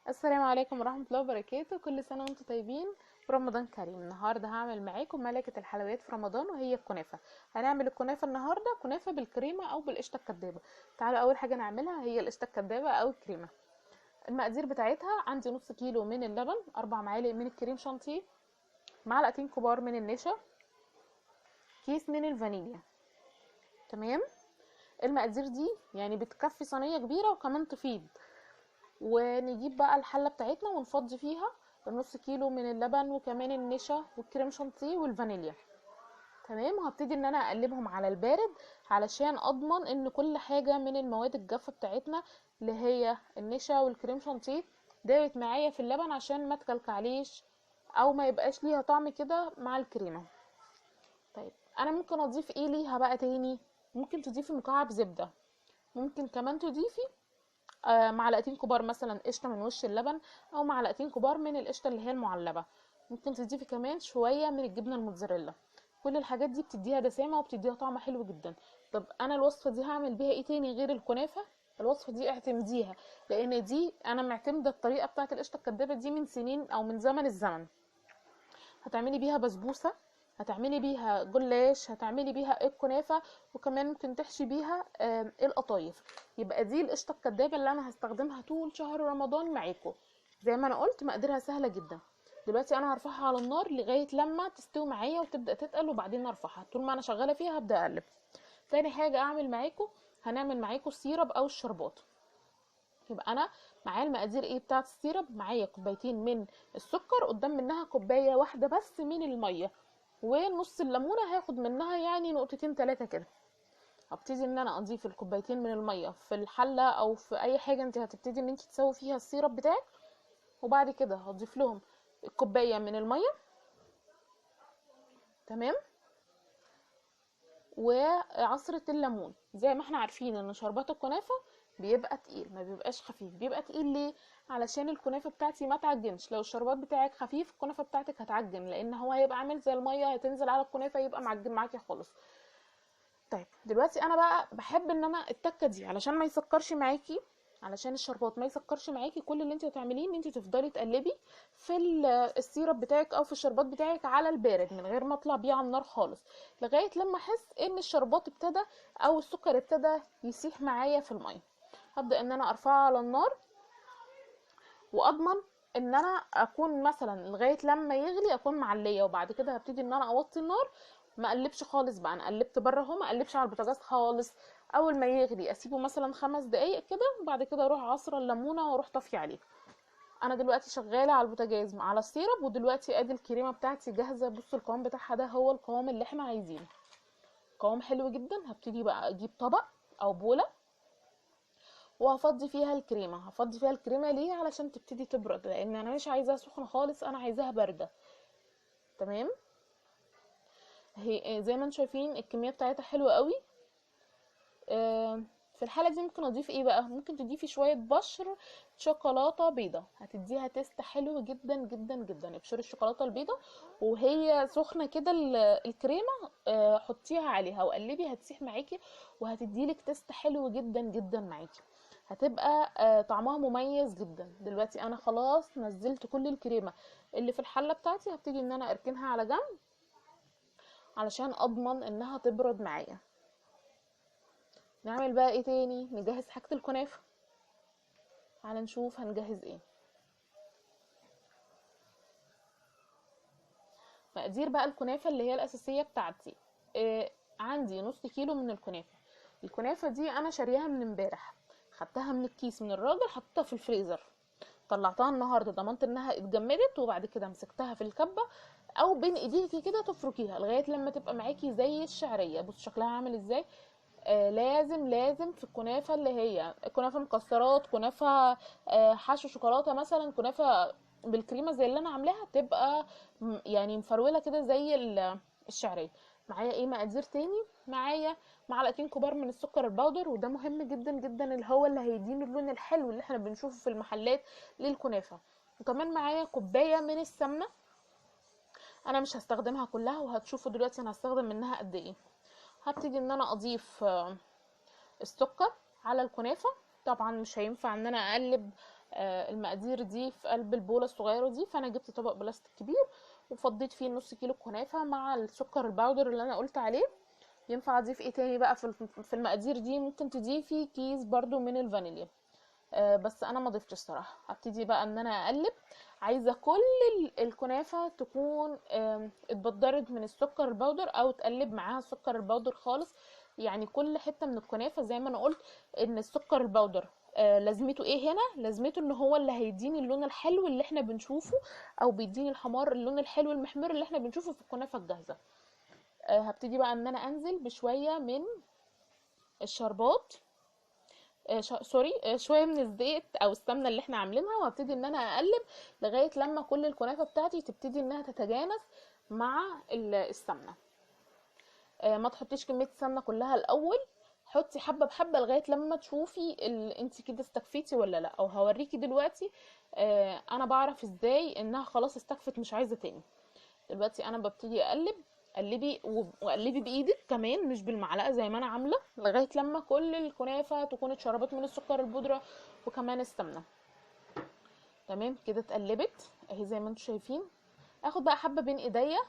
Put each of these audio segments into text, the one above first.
السلام عليكم ورحمة الله وبركاته. كل سنة وانتم طيبين، رمضان كريم. النهاردة هعمل معاكم ملكة الحلويات في رمضان وهي الكنافة. هنعمل الكنافة النهاردة كنافة بالكريمة او بالقشطة الكدابة. تعالوا اول حاجة نعملها هي القشطة الكدابة او الكريمة. المقادير بتاعتها عندي نص كيلو من اللبن، 4 معالق من الكريم شانتيه، معلقتين كبار من النشا، كيس من الفانيليا. تمام. المقادير دي يعني بتكفي صينية كبيرة وكمان تفيض. ونجيب بقى الحلة بتاعتنا ونفضي فيها النص كيلو من اللبن وكمان النشا والكريم شانتيه والفانيليا. تمام. وهبتدي ان انا اقلبهم على البارد علشان اضمن ان كل حاجة من المواد الجافة بتاعتنا اللي هي النشا والكريم شانتيه دابت معايا في اللبن عشان ما تكلكعليش او ما يبقاش ليها طعم كده مع الكريمة. طيب انا ممكن اضيف ايه ليها بقى تاني؟ ممكن تضيفي مكعب زبدة، ممكن كمان تضيفي معلقتين كبار مثلا قشطه من وش اللبن، او معلقتين كبار من القشطه اللي هي المعلبه. ممكن تضيفي كمان شوية من الجبنة الموتزاريلا. كل الحاجات دي بتديها دسامه وبتديها طعم حلو جدا. طب انا الوصفة دي هعمل بيها ايه تاني غير الكنافه؟ الوصفة دي اعتمديها، لان دي انا معتمدة الطريقة بتاعه القشطه الكدابه دي من سنين او من زمن الزمن. هتعملي بيها بسبوسه، هتعملي بيها جلاش، هتعملي بيها الكنافه، وكمان ممكن تحشي بيها القطايف. يبقى دي القشطه الكدابه اللي انا هستخدمها طول شهر رمضان معاكم. زي ما انا قلت مقاديرها سهلة جدا. دلوقتي انا هرفعها على النار لغاية لما تستوي معايا وتبدا تتقل، وبعدين ارفعها. طول ما انا شغالة فيها هبدا اقلب. تاني حاجة اعمل معاكم، هنعمل معاكم ال syrup او الشربات. يبقى انا معايا المقادير ايه بتاعه ال syrup؟ معايا كوبايتين من السكر، قدام منها كوباية واحدة بس من المية، ونص الليمونه هاخد منها يعني نقطتين 3 كده. هبتدي ان انا اضيف الكوبايتين من المية في الحلة او في اي حاجة انت هتبتدي ان انت تسوي فيها ال syrup بتاعك، وبعد كده هضيف لهم الكوباية من المية. تمام. وعصره الليمون. زي ما احنا عارفين ان شربات الكنافه بيبقى تقيل، ما بيبقاش خفيف. بيبقى تقيل ليه؟ علشان الكنافه بتاعتي ما تعجنش. لو الشربات بتاعك خفيف الكنافه بتاعتك هتعجن، لان هو هيبقى عامل زي المية، هتنزل على الكنافه يبقى معجن معاكي خالص. طيب دلوقتي انا بقى بحب ان انا التكه دي علشان ما يسكرش معاكي، علشان الشربات ما يسكرش معاكي، كل اللي انت هتعمليه ان انت تفضلي تقلبي في السيرب بتاعك او في الشربات بتاعك على البارد من غير ما اطلع بيه على النار خالص، لغاية لما احس ان الشربات ابتدى او السكر ابتدى يسيح معايا في المية. هبدا ان انا ارفعها على النار، واضمن ان انا اكون مثلا لغاية لما يغلي اكون معليه، وبعد كده هبتدي ان انا اوطي النار، ما اقلبش خالص بقى. انا قلبت بره اهو، ما اقلبش على البوتاجاز خالص. اول ما يغلي اسيبه مثلا 5 دقايق كده، وبعد كده اروح عصره الليمونه واروح طافية عليه. انا دلوقتي شغالة على البوتاجاز على ال syrup، ودلوقتي ادي الكريمة بتاعتي جاهزة. بصوا القوام بتاعها، ده هو القوام اللي احنا عايزينه، قوام حلو جدا. هبتدي بقى اجيب طبق او بوله وهفضي فيها الكريمة. هفضي فيها الكريمة ليه؟ علشان تبتدي تبرد، لان انا مش عايزاها سخنة خالص، انا عايزاها باردة. تمام. هي زي ما انتم شايفين الكمية بتاعتها حلوة قوي. في الحالة دي ممكن اضيف ايه بقى؟ ممكن تضيفي شوية بشر شوكولاتة بيضة، هتديها taste حلو جدا جدا جدا. ابشري الشوكولاتة البيضة وهي سخنة كده الكريمة، حطيها عليها وقلبي، هتسيح معاكي وهتديلك taste حلو جدا جدا معاكي، هتبقى طعمها مميز جدا. دلوقتي انا خلاص نزلت كل الكريمة اللي في الحلة بتاعتي، هبتدي ان انا اركنها على جنب علشان اضمن انها تبرد معايا. نعمل بقى ايه تاني؟ نجهز حاجة الكنافة. تعالى نشوف هنجهز ايه. مقادير بقى الكنافة اللي هي الاساسية بتاعتي. عندي نص كيلو من الكنافة. الكنافة دي انا شاريها من امبارح، خدتها من الكيس من الراجل، حطيتها في الفريزر، طلعتها النهارده، ضمنت انها اتجمدت، وبعد كده مسكتها في الكبه او بين ايديكي كده تفركيها لغاية لما تبقى معاكي زي الشعرية. بصوا شكلها عامل ازاي. لازم في الكنافه اللي هي كنافه مكسرات، كنافه حشو شوكولاتة مثلا، كنافه بالكريمه زي اللي انا عاملاها، تبقى يعني مفروله كده زي الشعرية. معايا ايه مقادير تاني؟ معايا معلقتين كبار من السكر البودر، وده مهم جدا جدا، اللي هو اللي هيديني اللون الحلو اللي احنا بنشوفه في المحلات للكنافه. وكمان معايا كوباية من السمنة، انا مش هستخدمها كلها وهتشوفوا دلوقتي انا هستخدم منها قد ايه. هبتدي ان انا اضيف السكر على الكنافه. طبعا مش هينفع ان انا اقلب المقادير دي في قلب البوله الصغيرة دي، فانا جبت طبق بلاستيك كبير وفضيت فيه نص كيلو كنافه مع السكر ال powder اللي انا قلت عليه. ينفع اضيف ايه تاني بقى في المقادير دي؟ ممكن تضيفي كيس برضو من الفانيليا، بس انا ما ضفتش الصراحة. هبتدي بقى ان انا اقلب، عايزه كل الكنافه تكون اتبدرت من السكر ال powder او تقلب معاها السكر ال powder خالص. يعني كل حتة من الكنافه زي ما انا قلت ان السكر ال powder لازمته ايه هنا؟ لازمته ان هو اللي هيديني اللون الحلو اللي احنا بنشوفه، او بيديني الحمار اللون الحلو المحمر اللي احنا بنشوفه في الكنافه الجاهزة. هبتدي بقى ان انا انزل بشوية من الشربات، sorry، شوية من الزيت او السمنة اللي احنا عاملينها، وهبتدي ان انا اقلب لغاية لما كل الكنافه بتاعتي تبتدي انها تتجانس مع السمنة. ما تحطيش كمية السمنة كلها الاول، حطي حبه بحبه لغاية لما تشوفي انت كده استكفيتي ولا لا. او هوريكي دلوقتي انا بعرف ازاي انها خلاص استكفت مش عايزه تاني. دلوقتي انا ببتدي اقلب، قلبي وقلبي بايدك كمان مش بالمعلقه زي ما انا عامله، لغاية لما كل الكنافه تكون اتشربت من السكر البودره وكمان السمنة. تمام كده اتقلبت اهي زي ما انتم شايفين. اخد بقى حبه بين ايديا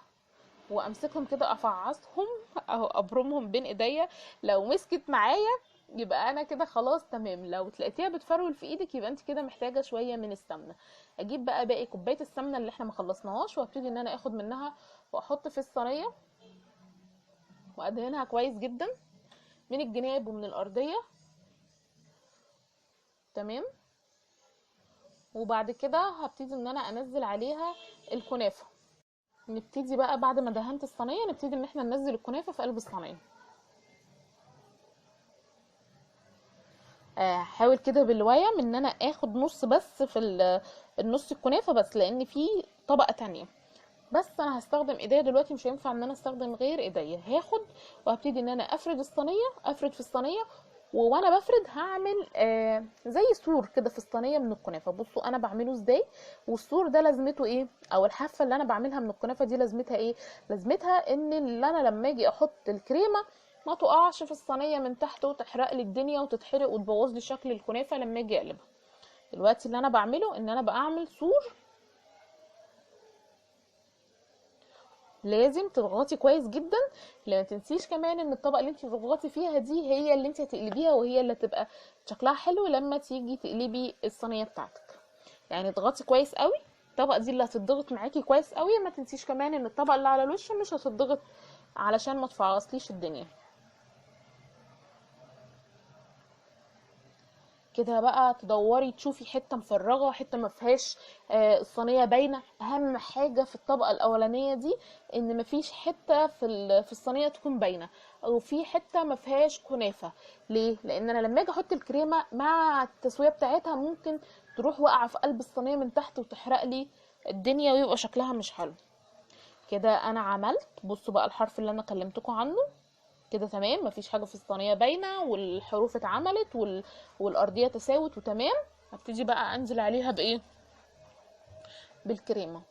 وامسكهم كده، افعصهم او ابرمهم بين ايديا. لو مسكت معايا يبقى انا كده خلاص تمام، لو تلاقيتيها بتفرول في ايدك يبقى انت كده محتاجه شوية من السمنة. اجيب بقى باقي كوباية السمنة اللي احنا ما خلصناهاش وابتدي ان انا اخد منها واحط في الصينية وادهنها كويس جدا من الجناب ومن الارضية. تمام. وبعد كده هبتدي ان انا انزل عليها الكنافه. نبتدي بقى بعد ما دهنت الصينية نبتدي ان احنا ننزل الكنافه في قلب الصينية. هحاول كده بالويم ان انا اخد نص بس في النص الكنافه بس، لان في طبقه تانية، بس انا هستخدم ايديا دلوقتي، مش هينفع ان انا استخدم غير ايديا. هاخد وهبتدي ان انا افرد الصينية، افرد في الصينية، وانا بفرد هعمل زي سور كده في الصينية من الكنافه. بصوا انا بعمله ازاي، والسور ده لازمته ايه، او الحافة اللي انا بعملها من الكنافه دي لازمتها ايه؟ لازمتها ان اللي انا لما اجي احط الكريمة ما تقعش في الصينية من تحت وتحرق لي الدنيا وتتحرق وتبوظ لي شكل الكنافه لما اجي اقلبها. دلوقتي اللي انا بعمله ان انا بعمل سور. لازم تضغطي كويس جدا، لا تنسيش كمان ان الطبقة اللي انت بتضغطي فيها دي هي اللي انت هتقلبيها، وهي اللي هتبقى شكلها حلو لما تيجي تقلبي الصينية بتاعتك. يعني اضغطي كويس قوي، الطبقة دي اللي هتضغط معاكي كويس قوي. ما تنسيش كمان ان الطبقة اللي على الوش مش هتضغط علشان ما تفعصليش الدنيا. كده بقى تدوري تشوفي حتة مفرغة، حتة ما فيهاش الصينية باينة. اهم حاجة في الطبقة الاولانية دي ان مفيش حتة في الصينية تكون باينة، او في حتة ما فيهاش كنافه. ليه؟ لان انا لما اجي احط الكريمة مع التسوية بتاعتها ممكن تروح واقعه في قلب الصينية من تحت وتحرق لي الدنيا ويبقى شكلها مش حلو. كده انا عملت، بصوا بقى الحرف اللي انا كلمتكم عنه كده تمام، مفيش حاجة في الصينية باينة، والحروف اتعملت والارضيه تساوت وتمام. هبتدي بقى انزل عليها بايه؟ بالكريمه.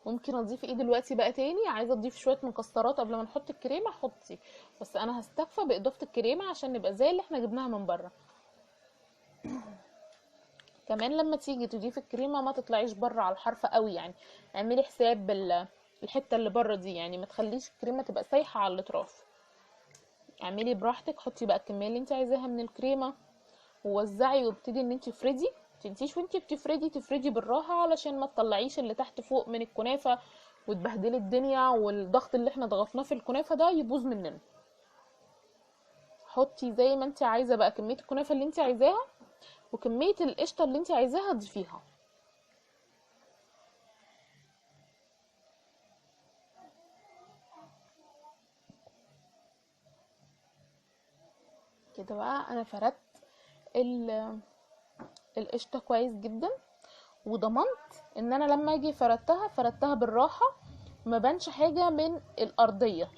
ممكن اضيف ايه دلوقتي بقى تاني؟ عايزه اضيف شوية مكسرات قبل ما نحط الكريمة، حطي، بس انا هستكفى باضافة الكريمة عشان نبقى زي اللي احنا جبناها من بره. كمان لما تيجي تضيف الكريمة ما تطلعيش بره على الحرف قوي، يعني اعملي حساب الحتة اللي بره دي، يعني ما تخليش الكريمة تبقى سايحه على الاطراف. اعملي براحتك، حطي بقى الكمية اللي انت عايزاها من الكريمة ووزعي، وابتدي ان انت تفردي. تنسيش وانت بتفردي تفردي بالراحة علشان ما تطلعيش اللي تحت فوق من الكنافه وتبهدلي الدنيا، والضغط اللي احنا ضغطناه في الكنافه ده يبوظ مننا. حطي زي ما انت عايزه بقى كمية الكنافه اللي انت عايزاها وكمية القشطه اللي انت عايزاها تضيفيها. كده بقى انا فردت القشطه كويس جدا، وضمنت ان انا لما اجي فردتها بالراحة، ما بانش حاجة من الارضية.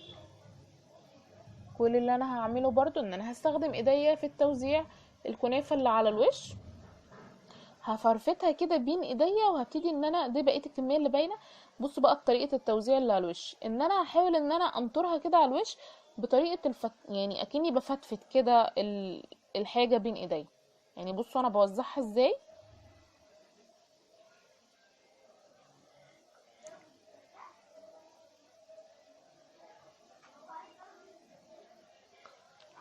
كل اللي انا هعمله برضو ان انا هستخدم ايديا في التوزيع. الكنافه اللي على الوش هفرفتها كده بين ايديا، وهبتدي ان انا دي بقية الكمية اللي باينة، بصوا بقى طريقه التوزيع اللي على الوش، ان انا هحاول ان انا انطرها كده على الوش بطريقة يعني اكني بفتفت كده الحاجة بين ايديا. يعني بصوا انا بوزعها ازاي.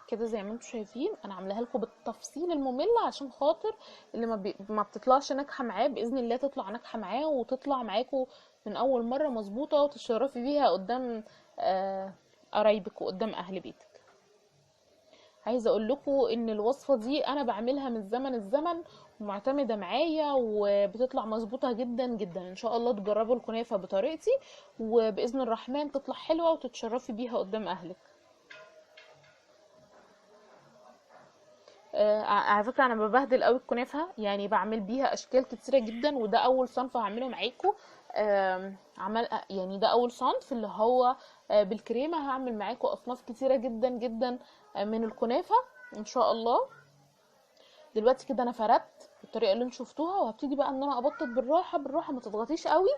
كده زي ما انتم شايفين انا عاملاها لكم بالتفصيل الممل عشان خاطر اللي ما بتطلعش ناجحة معاه باذن الله تطلع ناجحة معاه، وتطلع معاكم من اول مرة مظبوطة وتتشرفي بيها قدام قرايبك وقدام اهل بيتك. عايزه اقول لكم ان الوصفة دي انا بعملها من زمن الزمن ومعتمده معايا وبتطلع مظبوطة جدا جدا. ان شاء الله تجربوا الكنافه بطريقتي وباذن الرحمن تطلع حلوة وتتشرفي بيها قدام اهلك. على فكرة انا ببهدل قوي الكنافه، يعني بعمل بيها اشكال كتيرة جدا، وده اول صنف هعمله معاكم. عمل يعني ده اول صنف اللي هو بالكريمه. هعمل معاكم اصناف كتيرة جدا جدا من الكنافه ان شاء الله. دلوقتي كده انا فردت بالطريقة اللي انتوا شفتوها، وهبتدي بقى ان انا ابطط بالراحة بالراحة، ما تضغطيش قوي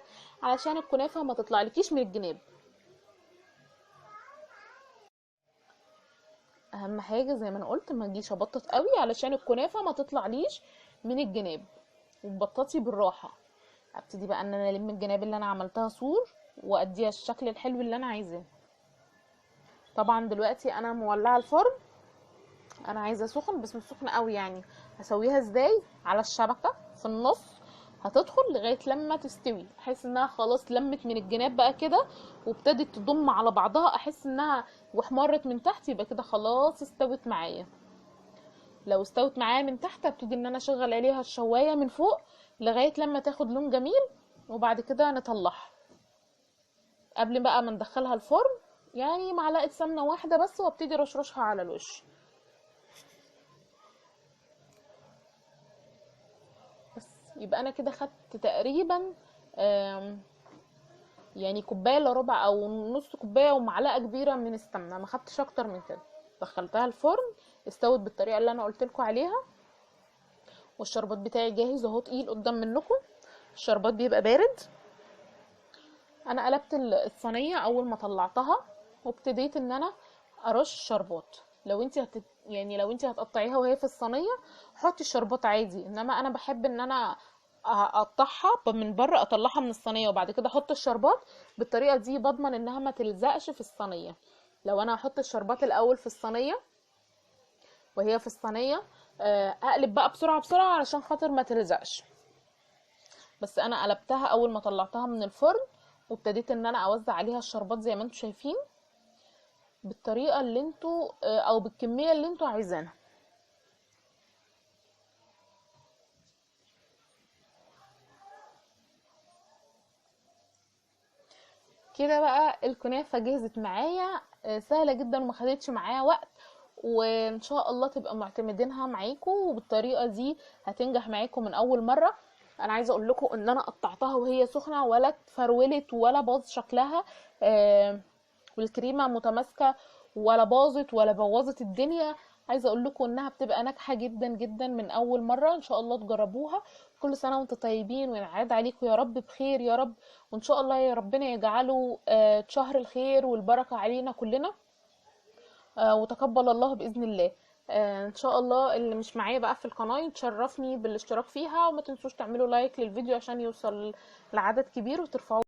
علشان الكنافه ما تطلعلكيش من الجناب. اهم حاجة زي ما انا قلت ما تجيش ابطط قوي علشان الكنافه ما تطلعليش من الجناب، وتبططي بالراحة. ابتدي بقى ان انا الم الجناب اللي انا عملتها سور واديها الشكل الحلو اللي انا عايزاه. طبعا دلوقتي انا مولعه الفرن، انا عايزه سخن بس مش سخن قوي. يعني هسويها ازاي؟ على الشبكة في النص، هتدخل لغاية لما تستوي. احس انها خلاص لمت من الجناب بقى كده وابتدت تضم على بعضها، احس انها واحمرت من تحت، يبقى كده خلاص استوت معايا. لو استوت معايا من تحت ابتدي ان انا اشغل عليها الشوايه من فوق لغاية لما تاخد لون جميل، وبعد كده نطلعها. قبل بقى ما ندخلها الفرن يعني معلقه سمنه واحدة بس، وابتدي رشرشها على الوش. بس يبقى انا كده خدت تقريبا يعني كوباية الا ربع او نص كوباية ومعلقة كبيرة من السمنة، ما خدتش اكتر من كده. دخلتها الفرن، استوت بالطريقة اللي انا قلت لكم عليها، والشربات بتاعي جاهز اهو تقيل قدام منكم. الشربات بيبقى بارد. انا قلبت الصينية اول ما طلعتها وابتديت ان انا ارش الشربات. لو انت يعني لو انت هتقطعيها وهي في الصينية حطي الشربات عادي، انما انا بحب ان انا اقطعها من بره، اطلعها من الصينية وبعد كده احط الشربات. بالطريقة دي بضمن انها ما تلزقش في الصينية. لو انا هحط الشربات الاول في الصينية وهي في الصينية اقلب بقى بسرعة بسرعة علشان خاطر ما تلزقش. بس انا قلبتها اول ما طلعتها من الفرن وابتديت ان انا اوزع عليها الشربات زي ما انتم شايفين بالطريقة اللي انتوا او بالكمية اللي انتوا عايزينها. كده بقى الكنافه جهزت معايا، سهلة جدا وما خدتش معايا وقت، وان شاء الله تبقى معتمدينها معاكم، وبالطريقه دي هتنجح معاكم من اول مرة. انا عايزه اقول لكم ان انا قطعتها وهي سخنة ولا اتفرولت ولا باظ شكلها، والكريمه متماسكة ولا باظت ولا بوظت الدنيا. عايزه اقول لكم انها بتبقى ناجحة جدا جدا من اول مرة. ان شاء الله تجربوها. كل سنة وانتم طيبين، وينعاد عليكم يا رب بخير يا رب، وان شاء الله يا ربنا يجعله شهر الخير والبركة علينا كلنا، وتقبل الله باذن الله. ان شاء الله اللي مش معايا بقى في القناة يتشرفني بالاشتراك فيها، وما تنسوش تعملوا لايك للفيديو عشان يوصل لعدد كبير وترفعوا